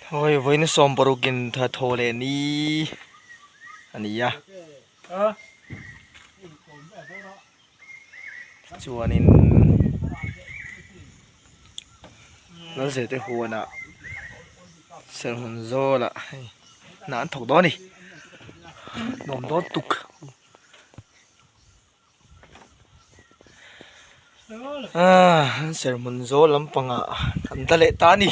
Hawi vawiin sawmparukin tha thaw leh ni a ni a chuanin Lalzete huanah serhmun zawlah hei hna an thawk dawn a ni nuam dawn tuk. Aaa serhmun zawl lampangah kan tla leh ta a ni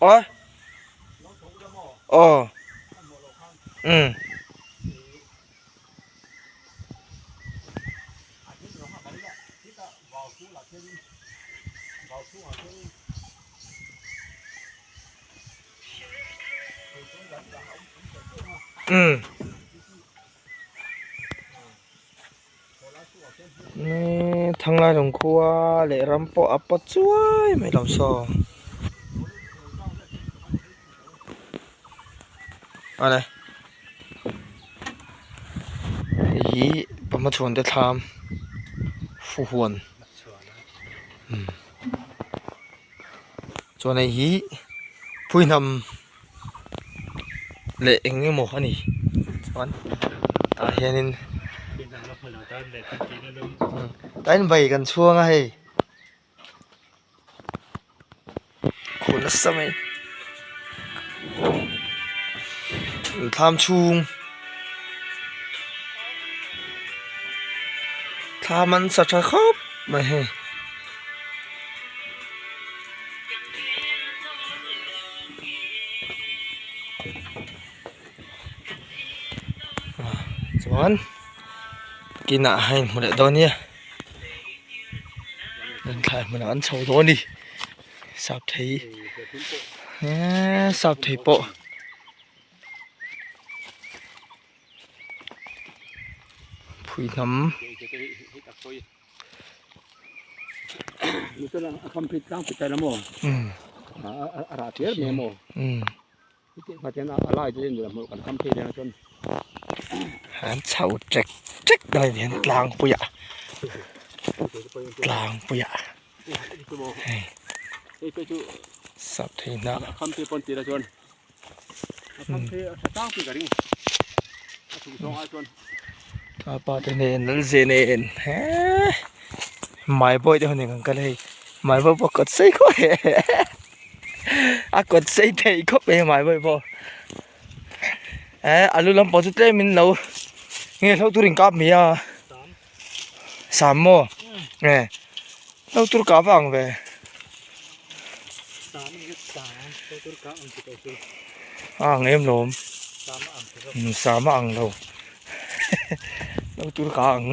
aw aw umm. Umm thanglai lawng khua leh ram pawh a paw chuai mai lo saw awle hei hi pahmachhuan te thlam fuhuan umm. Chuan hei hi phuihnam leh eng emaw a ni chuan tah hianin tah hian vai kan chhuang a hei khaw nasa mai thlam chhung thlam an sa tha khawp mai hei. Chuan kinah a inhmu leh dawn nia thlai hmunah an chho dawn a ni sap thei eee sap thei pawh. Phuihnam. An chho ṭek ṭek mai hian tlangpuiah tlangpuiah hei sap thei hnah. A pa te nen lal ze nen hee mai bawi te ho nen kan kal a hei mai bawi pawh kawt sei khawp e a kawt sei thei khawp mai mai bawi pawh eh alu lampang chu tlem in lo nge hlo tur in kap mai a sam maw nge hlo tur kah vang ve. A ang em lawm sam a ang lo hlo tur kah a ang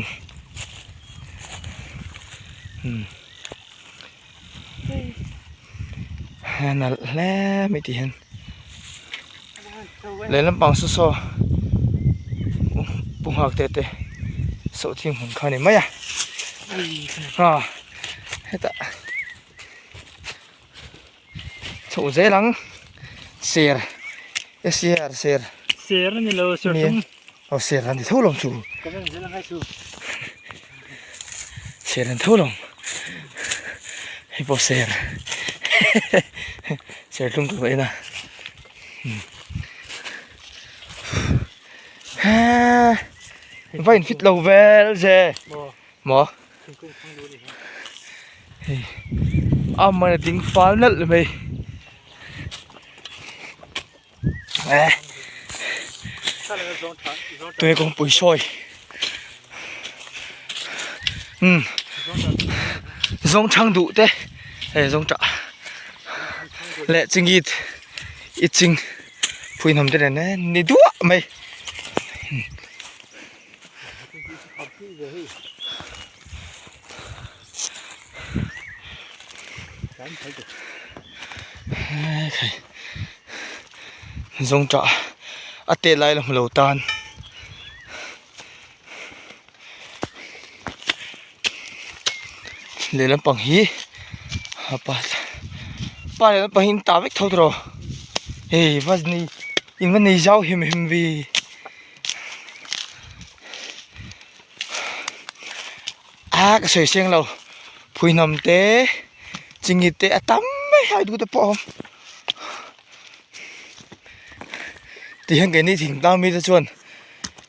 a nalh hle mai tih hian lehlam pang saw saw pu nghak te te sawhthing hmun kha a ni mai a a hetah chhoh zel ang ser e ser ser ser a ni lo ser tum aw ser a ni tho lo chu ser an tho lo hei pawh ser ser tlum tur a en a va in fit lo vel ze maw hei a man a ding fal nalh mai eh tui kawngpui sawi umm zawng chhang duh te hei zawng tah leh chingit i ching phui hnam te nen ni duah mai. Zawngṭah a tet lai la hmu lo tan lehlam pang hi a pa pa lehlam pang hi an tah vek tho tawh hei va nei in va nei zau hem hem ve. A ka sawi seng lo phuihnam te. Chingit te a tam mai hai duh te pawh a awm tihian keini thingtlang mite chuan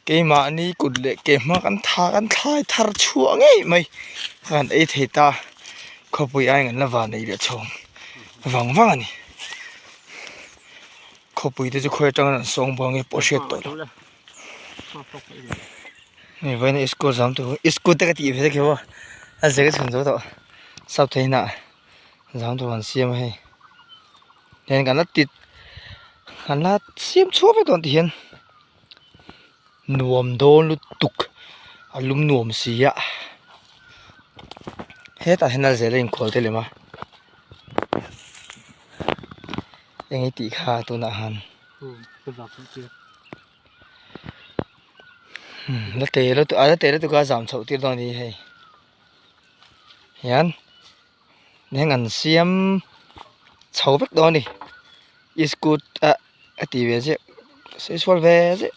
keimahni kut leh ke hma kan tha kan thlai thar chhuah ngei mai kha kan ei thei ta khawpui aiin kan la van nei leh chhawng vang vang a ni khawpui te chu khawi atanga an sawng buang nge pawh hriat tawh loh. Hei vawiin school zam tur school te ka tih ve kher a a zir chhun zo tawh sap thei inah zam tur an siam a hei hian kan la tit kan la siam chhuak vek dawn tihian nuam dawn lutuk a lum nuam si a hetah hian a zel a inkhual te lem a eng i tih kha tunah han. La te lutuk a la te lutuk a zam chhoh tir dawn a ni hei hian heng an siam chho vek dawn a ni iskut ah a ti ve chiah sawi sual ve chiah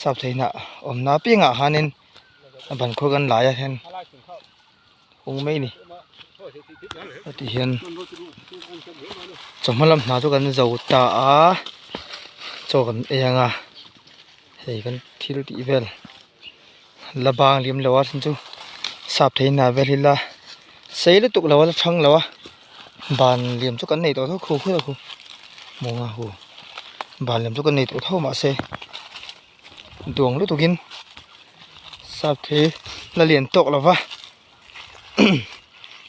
sap theihna awmna apiangah hianin a ban khur kan lai ah hian. Hung mai a ni heti hian chawhma lam hna chu kan zo ta a chaw kan ei ang a hei kan thil tih vel la bang lem lo a then chu sap thei hna vel hi la sei lutuk lo a la thang lo a ban liam chu kan nei tawh tho khu khu khu mawnga hu ban liam chu kan nei tawh tho mahse duang lutukin sap thei la lian tawk lo va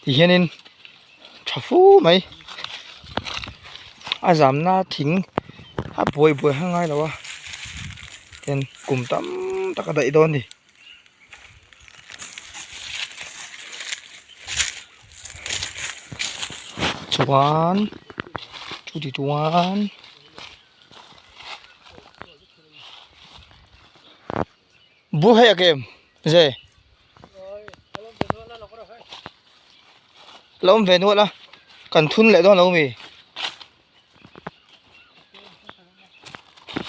ti hianin tha fu mai a zamna thing a buai buai kha ngai lo a tin kum tam tak a daih dawn a ni. Chuan chuti chuan. Bu hei a kem ze la awm ve nual a kan thun leh dawn lo mi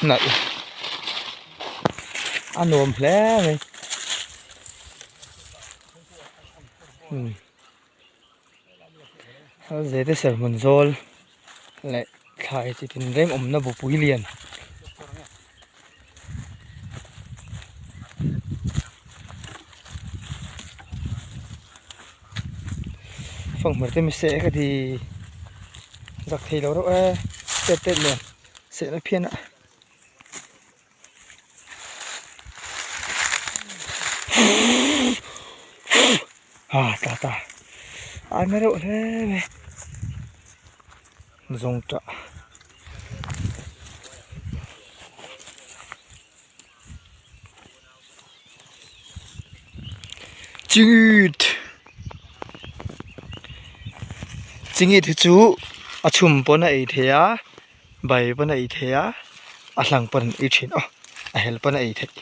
nalh a nuam hle mai umm ze te serhmun zawl leh thlai chi tinreng awmna bupui lian. Fanghmir te mi seh ka ti zak thei lo reuh e tet tet nen sehna phian a. Ah ta ta a na reuh hle mai zawngṭah chingit chingit hi chu a chhum pawn a ei thei a. Bai pawn a ei thei a, a hlang pawn an ei thin a, a hel pawn a ei theih.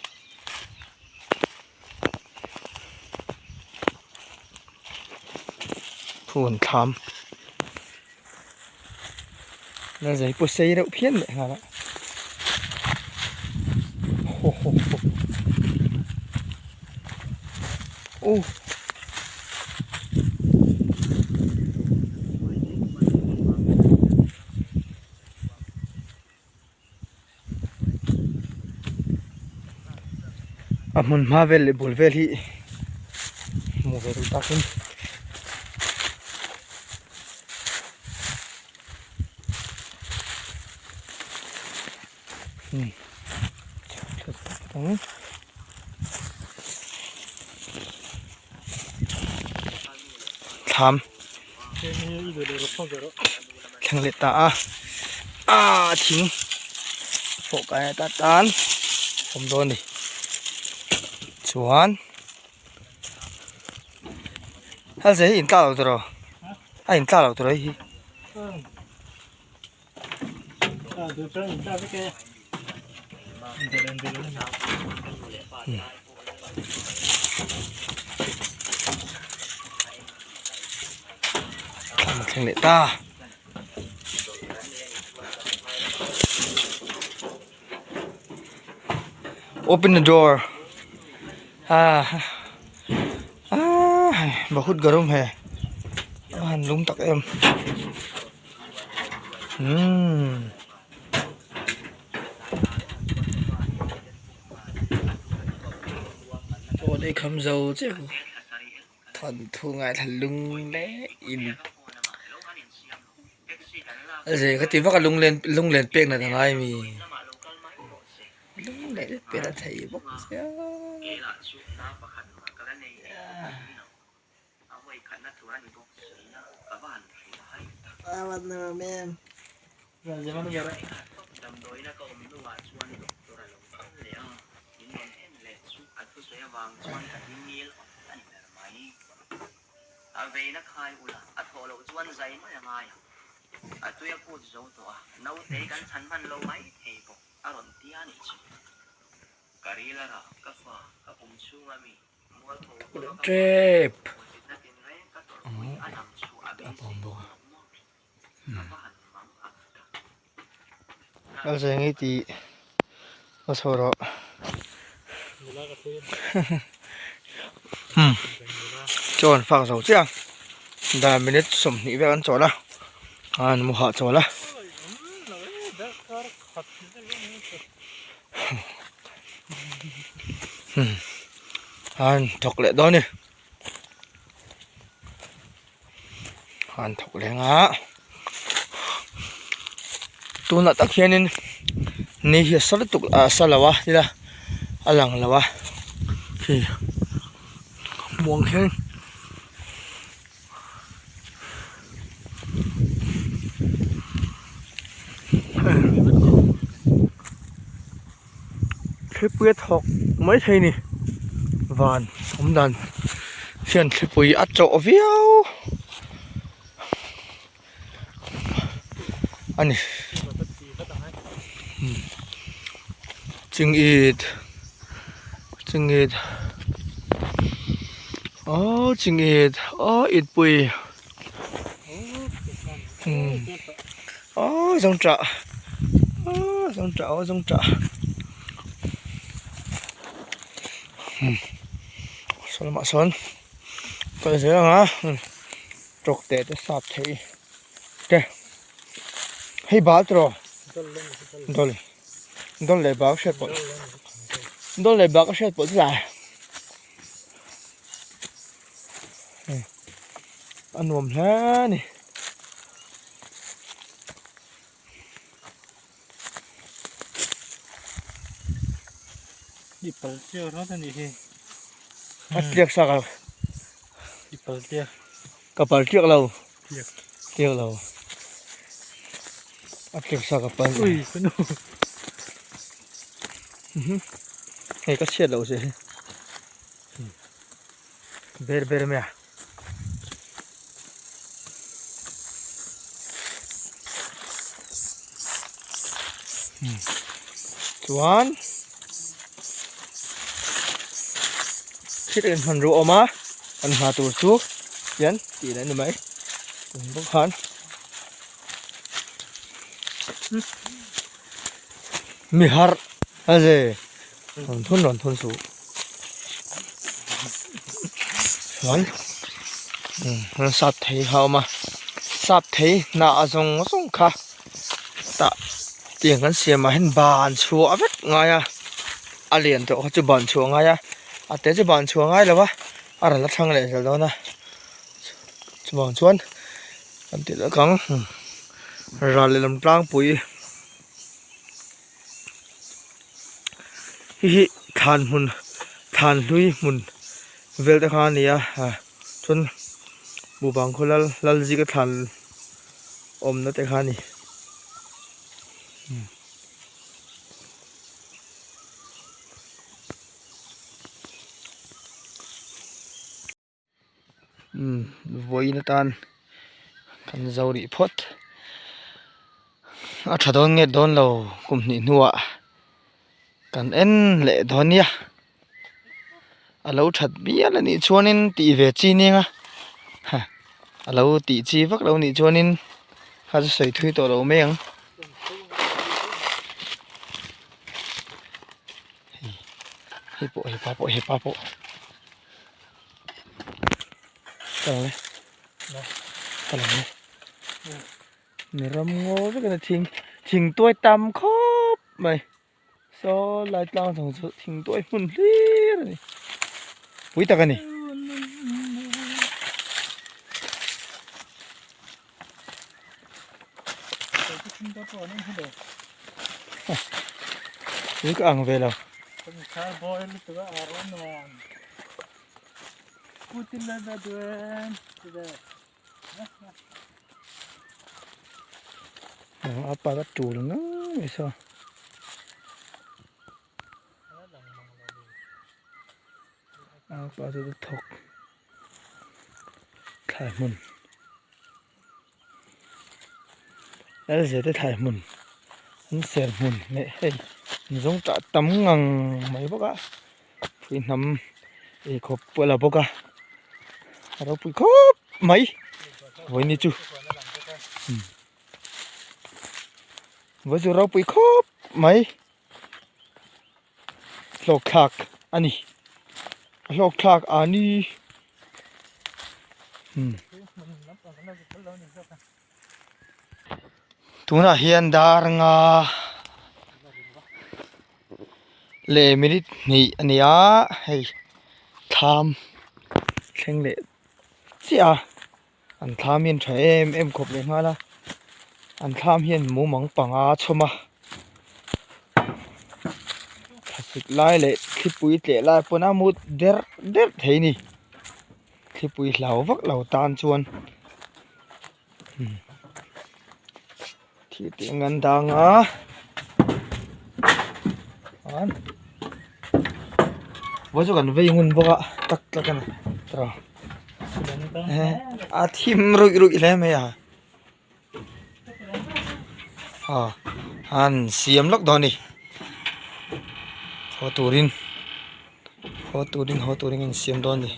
Phun thlam la zai pawh sei reuh phian leh nghal a ho ho ho oh. A hmun hma vel leh bul vel hi hmuh ve duh takin thlam. Thleng leh ta a ah thing pawh kai ata tan awm dawn a ni chuan hel zai hi in tla lo tiraw a in tla lo tiraw hei hi. A thleng leh ta open the door ah ah bahut garam hai. han lum tak em umm. Chaw ei kham zo chiah thawnthu ngaithla lung leh in a zeh ka ti vak a lunglen lunglen pek nat a ngai mi lunglen pek a thei bawk sia. Tep a zeng hi tih a chhuah rawh umm chaw an fak zo chiah a dar minute 20 vel an chawl a an mu hahchawl a. An thawk leh dawn a ni an thawk leh ang a tunah tak hianin ni hi a sa lutuk a sa lo a tila a lang lo a khi muang hian. Thlipui a thawk mai thei a ni van awm dan hian thlipui a chawh viau a ni chingit chingit aww chingit aww itpui umm aww zawngṭah aww zawngṭah aw zawngṭah umm saw lamah sawn kal zel ang a. Tawk teh te sap thei te hei bal tiraw dawl dawl leh bal ka hriat pawlh dawl leh bal ka hriat pawlh chu a nuam hle a ni. I pal chiah rawt a nih hi. A tliak sak a. I pal tliak. Ka pal tliak lo. Tliak. Tliak lo. A tliak sak ka pal. Ui ka nu. Hei ka chhiat loh che hi. Ber ber mai a. Chuan thil in hmanrua a awm a an hna tur chu hian tih leh a ni mai tun bawk khan mi harh a ze rawn thun rawn thun suh chuan umm sap thei kha a awm a sap thei hnah zawng zawng kha tah tiang kan siam ah hian ban chhuah vek ngai a a lian tawh kha chu ban chhuah a ngai a a te chu ban chhuah a ngai lo a a rawn la thlang leh zel dawn a chuvang chuan kan tih leh ang ral lehlam tlangpui. Hei hi thlan hmun thlan hlui hmun vel te kha a ni a chuan Bubang khaw lal lal zika thlan awmna te kha a ni. Umm vawiin atan kan zo rih phawt a tha dawn nge dawn lo kum hnih hnuah kan en leh dawn nia a lo that bial a nih chuanin tih ve chi nia ha a lo tih chi vak lo nih chuanin kha chu sawi thui tawh lo mai ang. Hei pawh hepa pawh hepa pawh. Ka lang e. Mi ram ngaw vek a ni thing thing tuai tam khawp mai. Saw lai tlang zawng chu thing tuai hmun hlir a ni. Pui tak a ni. Ui ka ang ve lo. A pa ka tul ngang mai saw. A pa chu thawk thlai hmun lz te thlai hmun an ser hmun leh hei an zawng tah tam ngang mai bawk a phui hnam eikhawp pawh a la bawk a a ropui khawp mai vawiin chu vawiin chu ropui khawp mai. Hlawk thlak a ni a hlawk thlak a ni umm tunah hian dar nga leh minute hnih a ni a hei thlam thleng leh chiah a an thlam hi an tha em em khawp leh nghal a an thlam hian mumang panga a chhawm a thlasik lai leh thlipui tleh lai pawn a mut derh derh thei a ni thlipui hlau vak lo tan chuan thil tih ang an dang a an vawi chu kan vei ngun bawk a tak tak a ni a thim ruih ruih hle mai a aw an siam lawk dawn a ni haw turin haw turin haw turin an siam dawn a ni.